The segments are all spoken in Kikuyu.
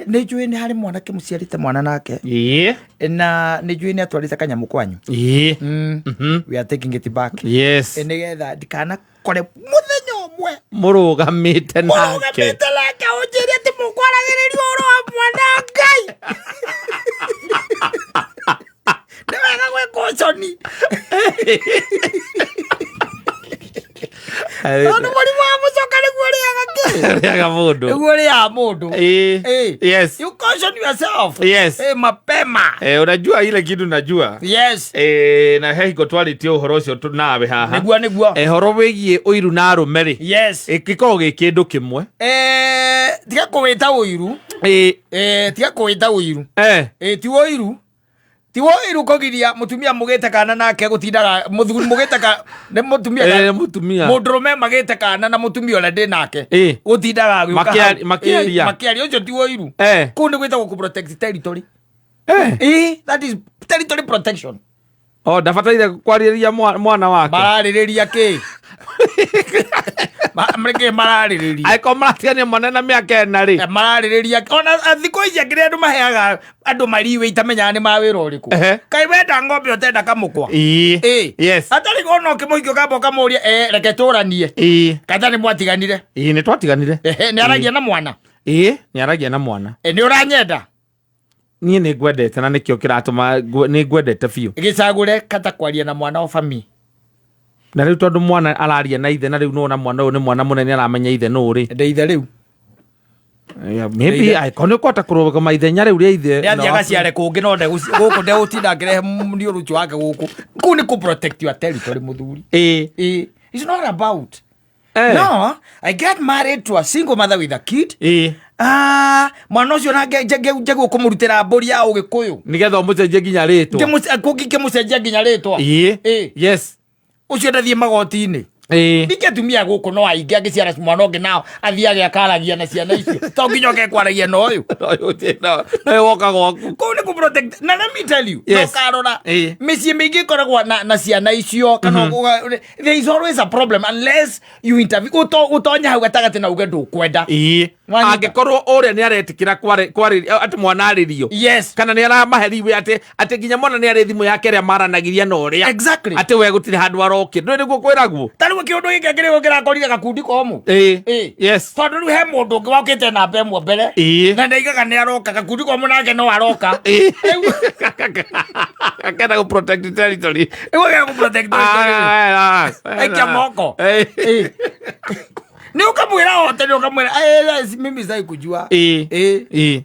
Nĩ njũĩ nĩ harĩ mwanake mũciarĩte mwana nake. Na nĩ njũĩ nĩ atwarĩte kanyamũ kwanyu. We are taking it back. Nĩgetha ndikanakore mũthenya ũmwe Mũrũgamĩte nake. Mũrũgamĩte nake ũnjĩre atĩ mũkwaragĩrĩria ũhoro wa mwana wa Ngai. Nĩ wega gwĩka ũconi tondũ mũrimũ wa mũcoka nĩguo ũrĩaga kĩ? Rĩaga mũndũ. Nĩguo ũrĩaga mũndũ. You caution yourself. Mapema. Unajua ile kitu najua. Na he hingo twarĩtie ũhoro ũcio nawe haha. Nĩguo. Ũhoro wĩgiĩ ũiru na arũme rĩ, gĩkoragwo gĩ kĩndũ kĩmwe. Tiga kũwĩta ũiru. Tiga kũwĩta ũiru. Ti ũiru. Ti ũiru kũgiria mũtumia mũgĩte kana nake gũtindaga mũthuri mũgĩte ka nĩ mũtumia Mũtumia. Mũndũrũme magĩte kana na mũtumia ũrĩa ndĩ nake. Gũtindaga agĩũka hau. Makĩaria. Makĩaria ũcio ti ũiru. Kũu nĩ gwĩtagwo kũ protect territory. That is territory protection. O ndabataire kwarĩrĩria mwana wake. Mararĩrĩria kĩ? Nĩkĩ mararĩrĩria? Angĩkorwo maratigania mwana na mĩaka 4 rĩ. Mararĩrĩria ona thikũ ici akĩrĩ andũ maheaga andũ mariwe itamenyaga nĩ ma wĩra ũrĩkũ. Kaĩ wenda ng'ombe ũtenda kamũkwa? Atarĩ ona ũkĩmũhikia ũkamba ũkamũria, reke tũranie. Kata nĩ mwatiganire? Ĩĩ, nĩ twatiganire. Ehe, nĩ aragia na mwana? Ĩĩ, nĩ aragia na mwana. Nĩ ũranyenda? Niĩ nĩ ngwendete na nĩkĩo kĩratũma nĩ ngwendete biũ. Gĩcagũre kata kwaria na mwana o bami. Na rĩu tondũ mwana araria na ithe, na rĩu nĩwona mwana ũyũ nĩ mwana mũnene aramenya ithe nũ rĩ. Ndĩ ithe rĩu. Yeah, maybe angĩkorwo nĩ ũkũhota kũrũgama ithenya rĩu rĩa ithe. Nĩ athiĩ agaciare kũngĩ no gũkũ ndegũtinda akĩrehe mũniũrũ ũcio wake gũkũ. Kũu nĩ kũ protect your territory mũthuri. It's not about. No, I get married to a single mother with a kid. Ah, mwana ũcio na njaguo kũmũrutĩra mbũri ya ũgĩkũyũ. Nĩgetha ũmũcenjie nginya rĩtwa. Ngĩmũcenjia nginya rĩtwa. Ũcio ndathiĩ magoti-inĩ. Ningĩ atumia gũkũ no aingĩ angĩciara mwana ũngĩ nao athiage akaragia na ciana icio. To nginya oke kwaragia na ũyũ. No woka gwaku. Kũu nĩ kũ protect. Na let me tell you, ndũkarora. Mĩciĩ mĩingĩ ĩkoragwo na ciana icio kana there is always a problem unless you intervene. Ũtonye hau gatagatĩ na uge ndũkwenda. Wanyita. Angĩkorwo ũrĩa nĩ aretĩkĩra atĩ mwana arĩrio. Kana nĩ aramahe riwe atĩ nginya mwana nĩ arĩ thimũ yake ĩrĩa maranagĩria na ũrĩa. Atĩ we gũtirĩ handũ arokĩ. Ndũĩ nĩguo kwĩragwo? Ta rĩu kĩũndũ gĩkĩ kĩrĩ kĩrakorire gakundi komũ. Tondũ rĩu he mũndũ ũngĩ wokĩte namba ĩmwe mbere. Na ndaigaga nĩ aroka gakundi komũ nake no aroka. Rĩu Akenda gũ protect territory. Rĩu agenda gũ protect territory. Aikia moko. Nĩ ũkamwĩra ote nĩ ũkamwĩra, yes, mimi sitaki kujua. Nĩ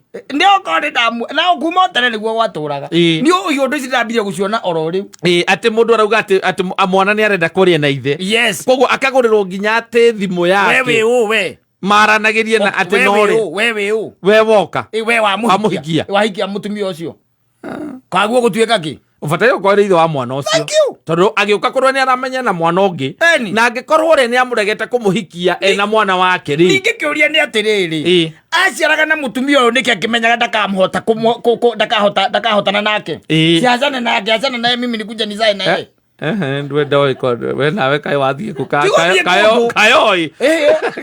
okorwo nĩ ndamu na kuma tene nĩguo gwatũraga. Nĩ ũyũ ũndũ ici ndambirie gũciona oro rĩu. Atĩ mũndũ arauga atĩ mwana nĩ arenda kũrĩa na ithe. Koguo akagũrĩrwo nginya atĩ thimũ We yake. wĩ ũ we? Maranagĩrie na atĩ We no wĩ rĩ. ũ? We wĩ ũ? We woka. We wamũhikia. Wamũhikia. Wahikia mũtumia ũcio. Kaguo gũtuĩka kĩ? Ũbataire gũkorwo arĩ ithe wa mwana ũcio. Thank you. Tondũ agĩũka kũrũa nĩ aramenya na mwana ũngĩ. Na angĩkorwo ũrĩa nĩ amũregete kũmũhikia ena mwana wake rĩ. Ningĩ kĩũria nĩ atĩrĩrĩ. Aciaraga na mũtumia ũyũ nĩkĩ akĩmenyaga ndakamũhota kũmũ-, kũ-, kũ-, ndakahota, ndakahotana nake. Siachane nake, achane naye, mimi nikuje nizae naye. Ehe, ndwenda oĩ we nawe kaĩ wathiĩ kũ? Tiga ũthiĩ kũndũ. Kayoĩ.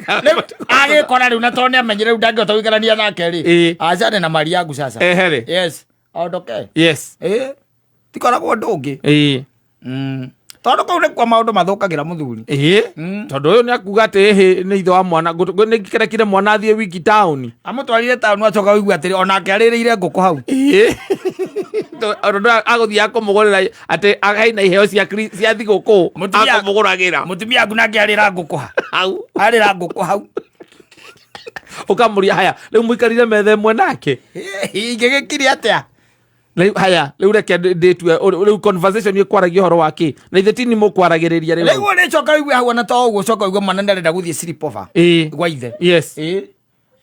Rĩu agĩkora rĩu na tondũ nĩamenyire rĩu ndangĩhota gũikarania nake rĩ. Achane na mali yangu sasa. Ehe rĩ. Yes. Aondoke. Tikoragwo ũndũ ũngĩ. Tondũ kũu nĩkuo maũndũ mathũkagĩra mũthuri. Tondũ ũyũ nĩ akuga atĩ ĩhĩ nĩ ithe wa mwana, nĩ kĩrekire mwana athiĩ wiki taũni. Amũtwarire taũni acoka ũigua atĩrĩ onake arĩrĩire ngũkũ hau. Tondũ agũthiĩ akũmũgũrĩra atĩ hena iheo cia thigũkũ akũmũgũragĩra. Mũtumia waku nake arĩra ngũkũ ha? Hau. Arĩra ngũkũ hau. Ũkamũria haya, rĩu mũikarire metha ĩmwe nake? Ingĩgĩkire atĩa? Rĩu haya, rĩu reke ndĩtue, rĩu conversation ĩkwaragia ũhoro wa kĩ? Na ithe tini mũkwaragĩrĩria rĩu. Rĩu ũrĩcoka ũigue hau ona to ũguo, ũcoka ũigue mwana ndarenda gũthiĩ sleep over. Gwa ithe.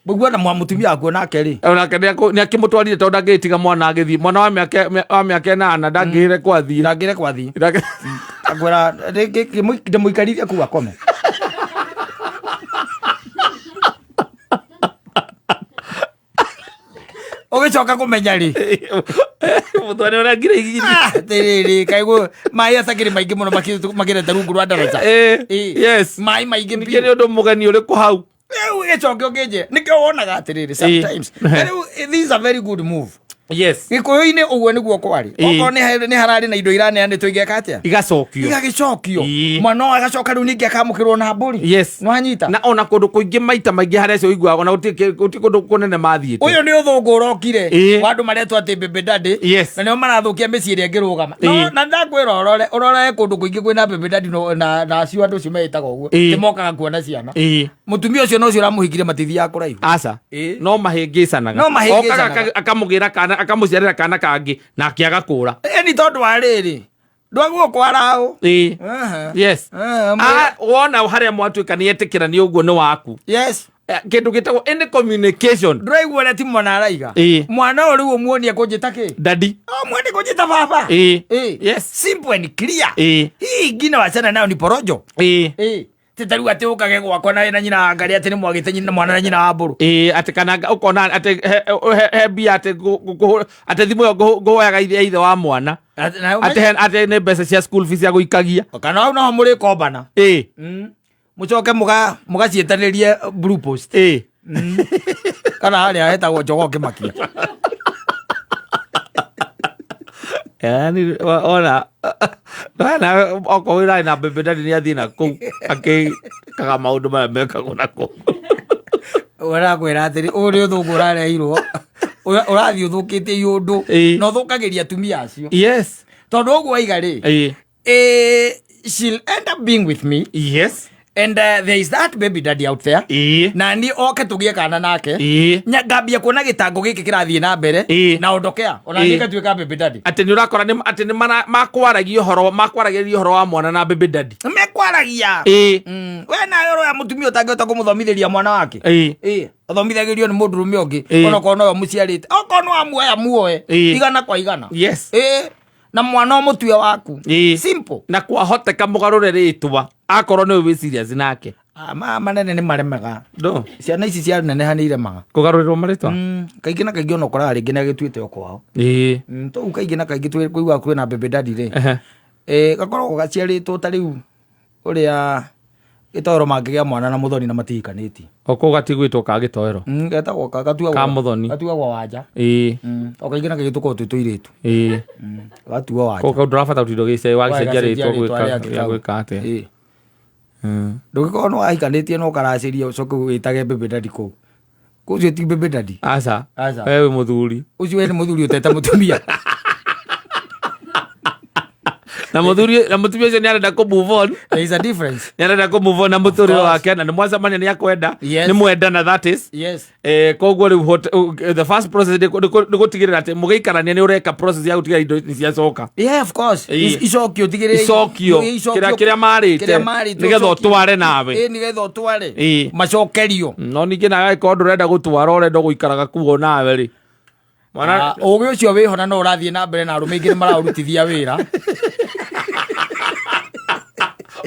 Mũigua na mũtumia waku onake rĩ. Onake nĩ akĩmũtwarire tondũ ndangĩtiga mwana agĩthiĩ. Mwana wa mĩaka 8 ndangĩre kwathiĩ. Ndangĩre kwathiĩ. Akwĩra, ndĩmũikarithie kũu akome. Ũgĩcoka kũmenya rĩ? Mũthwa nĩ ũrangire igiri. Atĩrĩrĩ, kaĩ maĩ atakĩrĩ maingĩ mũno makĩrete rungu rwa ndaraca. Maĩ maingĩ Ningĩ nĩ ũndũ mũgeni ũrĩkũ hau? Rĩu gĩcoke ũkĩnjĩre nĩkĩo wonaga atĩrĩrĩ sometimes. Na rĩu this is a very good move. Gĩkũyũ-inĩ ũguo nĩguo kwarĩ. Okorwo nĩ hararĩ na indo iraneanĩtwo igeka atĩa? Igacokio. Igagĩcokio. Mwana ũyũ agacoka rĩu ningĩ akamũkĩrwo na mbũri. Nĩwanyita? Na ona kũndũ kũingĩ maita maingĩ harĩa acio ũiguaga ona gũtirĩ kũndũ kũnene mathiĩte. Ũyũ nĩ ũthũngũ ũrokire. Wa andũ maretwo atĩ baby daddy. Na nĩo marathũkia mĩciĩ ĩrĩa ĩngĩrũgama. No, na ndakwĩra ũrore, ũrore kũndũ kũingĩ kwĩna baby daddy na acio andũ acio meĩtaga ũguo. Nĩ mokaga kuona ciana. Mũtumia ũcio na ũcio ũramũhikirie matithiaga kũraihu. Aca. No mahĩngĩcanaga. No mahĩngĩcanaga. Okaga akamũgĩra kana, akamũciarĩra kana kangĩ na akĩaga kũra. Ĩni tondũ wa rĩrĩ, ndwaguo kwaraũ. Yes. Wona harĩa mwatuĩka nĩ etĩkĩra nĩ ũguo nĩ waku. Kĩndũ gĩtagwo any communication. Ndũraigua ũrĩa ti mwana araiga. Mwana ũyũ rĩu ũmuonie kũnjĩta kĩ? Daddy. Oh, muonie kũnjĩta baba. Simple and clear. Hii ingine wachana nayo ni porojo. Ti ta rĩu atĩ ũkage gwakwa na wĩna nyina wa ngarĩ atĩ nĩ mwagĩte nyina mwana na nyina wa mbũrũ. Atĩ kana ũkona atĩ he mbia atĩ atĩ thimũ ĩyo ngũhoyaga ithe wa mwana. Atĩ na Atĩ ũmenye- atĩ nĩ mbeca cia school fees ya gũikagia. Kana hau noho mũrĩkombana. Mũcoke mũgaciĩtanĩrie blue post. Kana harĩa hetagwo njogoo kĩmakia. Yaani, ona ona okorwo wĩra na baby daddy nĩ athiĩ na kũu akĩkaga maũndũ marĩa mekagwo na kũu. Ũrakwĩra atĩrĩ, ũyũ nĩ ũthũngũ ũrareheirwo. Ũrathiĩ ũthũkĩtie iũndũ. Na ũthũkagĩria atumia acio. Tondũ ũguo waiga rĩ, she'll end up being with me. And there is that baby daddy out there. Na niĩ oke tũgĩe kana nake. Ngambia kuona gĩtango gĩkĩ kĩrathiĩ na mbere. Na ondokea. Ona niĩ ngatuĩka baby daddy. Atĩ nĩ ũrakora nĩ, atĩ nĩ mara, makwaragia ũhoro, makwaragĩrĩria ũhoro wa mwana na baby daddy. Mekwaragia. We nawe ũroya mũtumia ũtangĩhota kũmũthomithĩria mwana wake. Athomithagĩrio nĩ mũndũrũme ũngĩ. Onokorwo nowe mũciarĩte. Okorwo nĩ wamuoya muoe. Igana kwa igana. Na mwana ũmũtue waku. Simple. Na kwahoteka mũgarũre rĩtwa akorwo nĩwe wĩ serious nake. Manene nĩ maremaga. No. Ciana ici cia neneha nĩ iremaga. Kũgarũrĩrwo marĩtwa? Kaingĩ na kaingĩ ona ũkoraga rĩngĩ nĩ agĩtuĩte o kwao. Tũu kaingĩ na kaingĩ kũigua kwĩna baby daddy rĩ. Gakoragwo gaciarĩtwo ta rĩu ũrĩa gĩtoero mangĩgĩa mwana na mũthoni na matihikanĩtie. O kũu gatigwĩtwo ka gĩtoero. Getagwo ka, gatuagwo Ka mũthoni. Gatuagwo wanja. O kaingĩ na kaingĩ tũkoragwo twĩ tũirĩtu. Gatuo wanja. Kũu kau ndũrabatara gũtinda wagĩcenjia Wagĩcenjia rĩtwa rĩtwa rĩa gwĩka kĩkau. gwĩka atĩa. Ndũngĩkorwo nĩ wahikanĩtie na ũkaracĩria ũcoke wĩtage baby daddy kũu. Kũu ũcio ti baby daddy. Aca. Aca. We wĩ mũthuri. Ũcio we nĩ mũthuri ũtete mũtumia. Na mũthuri, na mũtumia ũcio nĩ arenda kũ move on. There is a difference. Nĩ arenda kũ move on na mũtũrĩre Of course. wake, na nĩ mwacemania nĩ akwenda. Yes. Nĩ mwendana, that is. Yes. Koguo rĩu the first process nĩ gũtigĩrĩra atĩ mũgĩikarania nĩ ũreka process ya gũtigĩrĩra indo nĩ ciacoka. Yeah, of course. Icokio, tigĩrĩra Icokio. Icokio. Kĩrĩa, kĩrĩa marĩte. Kĩrĩa marĩte, Nĩgetha ũcokie. ũtware nawe. Nĩgetha ũtware. Macokerio. No ningĩ nawe angĩkorwo ndũrenda gũtwara, ũrenda gũikaraga kuo nawe rĩ. Mwana Ũgĩ ũcio wĩho na no ũrathiĩ na mbere na arũme aingĩ nĩ maraũrutithia wĩra.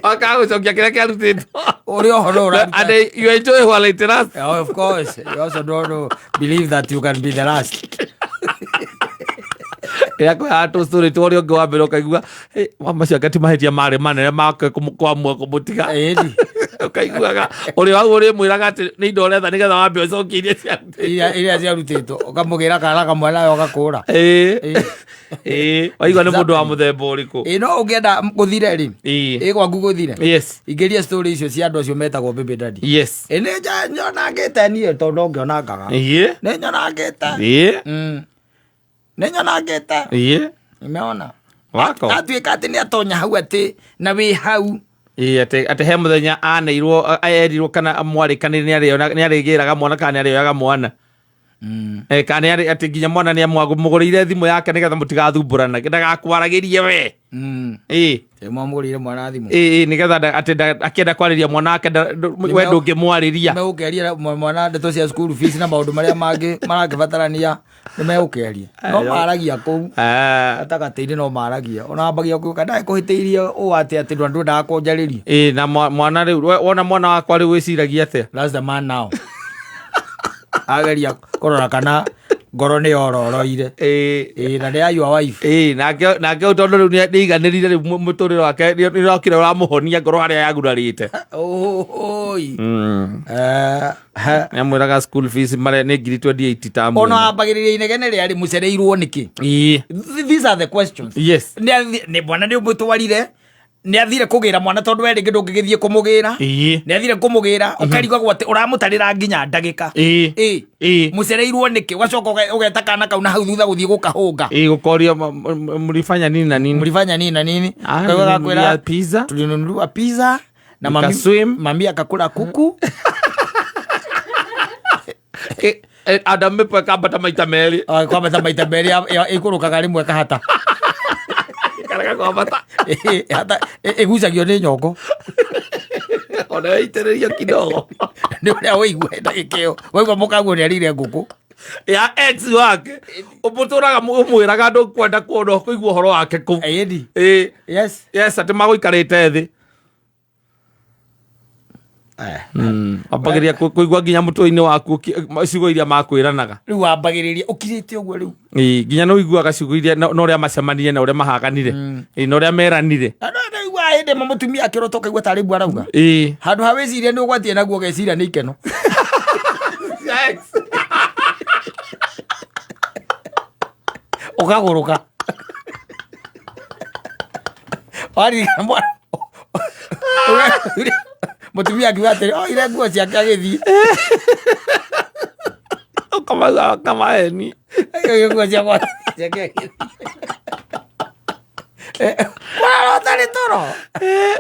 Wakaga gũcokia kĩrĩa kĩarutĩtwo. Ũrĩa ũhoro ũraruta. And you enjoy while it lasts. Oh, of course. You also don't believe that you can be the last. Rĩrĩa kwĩhaga tũ story twa ũrĩa ũngĩ wa mbere ũkaigua, hey, macio anga ti mahĩtia marĩ manene make kwamua kũmũtiga. Ĩni. Ũkaiguaga ũrĩa wau ũrĩmwĩraga atĩ nĩ indo ũretha nĩgetha wambe ũcokie iria ciarutĩtwo. Iria ciarutĩtwo. Ũkamũgĩra kana kamwe nawe ũgakũra. Waigua nĩ mũndũ wa mũthemba ũrĩkũ? No ũngĩenda gũthire rĩ. Gwaku gũthire. Yes. Ingĩria story icio cia andũ acio metagwo baby daddy. Yes. Nĩ nyonangĩte niĩ tondũ no ngĩonangaga. Nĩ nyonangĩte. Nĩ nyonangĩte. Nimeona. Wako. Atuĩka atĩ nĩ atonya hau atĩ na wĩ hau. Atĩ he mũthenya aneirwo, erirwo kana mwarĩkanĩire nĩ arĩgĩraga mwana kana nĩ arĩoyaga mwana. Kana nĩ arĩ, atĩ nginya mwana nĩ amũgũrĩire thimũ yake nĩgetha mũtigathumbũrana, ndagakwaragĩrie we. Ĩ, mwamũgũrĩire mwana thimũ. Nĩgetha atĩ akĩenda kwarĩria mwana wake, we ndũngĩmwarĩria. Nĩmegũkĩaria mwana ndeto cia school fees na maũndũ marĩa mangĩ marakĩbatarania, nĩmegũkĩaria. No maragia kũu. Gatagatĩ-inĩ no maragia. Ona ambagia kũũka, ndagĩkũhĩtĩirie ũũ atĩ atĩ ndwendaga kũnjarĩria. Na mwana rĩu, wona mwana wakwa rĩu wĩciragia atĩa? That's the man now. Ageria kũrora kana Ngoro nĩ yororoire. Ĩĩ. Ĩĩ, na nĩ ya your wife. Ĩĩ, nake ũyũ tondũ rĩu nĩaiganĩrire rĩu mũtũrĩre wake nĩũrokire ũramũhonia ngoro harĩa yagurarĩte. Oi. Eh, ha. Nĩamwĩraga school fees marĩa nĩ ngiri 28 tamu. Ona wambagĩrĩria inegene rĩarĩ mũcereirwo nĩkĩ? Ĩĩ. These are the questions. Yes. Nĩ mwana nĩ ũmũtwarire, nĩ athire kũgĩra mwana tondũ we rĩngĩ ndũngĩgĩthiĩ kũmũgĩra. Ĩĩ. Nĩ athire kũmũgĩra, ũkarigagwo atĩ ũramũtarĩra nginya ndagĩka. Ĩĩ. Ĩĩ. Ĩĩ. Mũcereirwo nĩkĩ? Ũgacoka ũgeta kana kau na hau thutha gũthiĩ gũkahũnga. Ĩĩ, gũkoria mlifanya nini na nini. Mlifanya nini na nini? Ah, Kwa hivyo nilinunulia akakwĩra, pizza. Tulinunua pizza na mami, Nikaswim. mami akakula kuku. Adam mepo kambata maita merĩ. Ah, kwambata maita merĩ ĩikũrũkaga rĩmwe kahata. Karega kwambata. Ĩ, hata ĩgucagio nĩ nyongo. Ona ĩitĩrĩrio kidogo. Nĩ ũrĩa ũigua ndagĩka ĩyo waigua mũkaguo nĩ arĩire ngũkũ. Ya ex wake. Ũmũtũraga ũmwĩraga ndũkwenda kuona kũigua ũhoro wake kũu. Ĩni. Ĩĩ. Yes. Yes, atĩ magũikarĩte thĩ. Wambagĩrĩria kũigua nginya mũtwe-inĩ waku ciugo iria makwĩranaga. Rĩu wambagĩrĩria ũkirĩte ũguo rĩu. Ĩĩ, nginya nĩ ũiguaga ciugo iria na ũrĩa macemanirie na ũrĩa mahaganire. Ĩĩ, na ũrĩa meranire. Na no ndaigua hĩndĩ ĩmwe mũtumia akĩrota ũkaigua tarĩ mbua arauga. Ĩĩ. Handũ ha wĩcirie nĩ ũgwatie naguo ũgeciria nĩ ikeno. Ex. Ũkagũrũka. Waririkana mwana mũtumia akiuga atĩrĩ oire nguo ciake agĩthiĩ. Ũkamaga kamaheni. Oire nguo ciakwa ciake agĩthiĩ. Warota nĩ toro.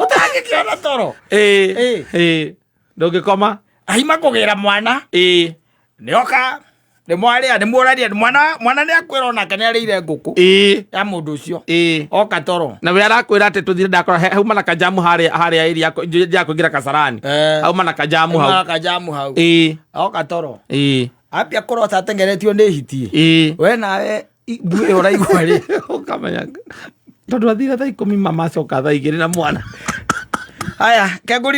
Ũtangĩkĩona toro. Ĩĩ. Ĩĩ. Ĩĩ. Ndũngĩkoma. Aima kũgĩra mwana. Ĩĩ. Nĩoka nĩ mwarĩa nĩ muoraria mwana mwana nĩ akwĩra onake nĩ arĩire ngũkũ Ĩĩ. ya mũndũ ũcio. Ĩĩ. Oka toro. Na we arakwĩra atĩ tũthire ndakora hauma na kajamu harĩa harĩa area ya kũingĩra Kasarani. Hauma na kajamu hau. Kajamu hau. Ĩĩ. Oka toro. Ĩĩ. Ambia kũrota atengeretio nĩ hiti. Ĩĩ. We nawe mbuĩ ũraigua rĩ. Ũkamenya tondũ athire thaa 10 mama acoka thaa 2 na mwana. Haya, kengũriri.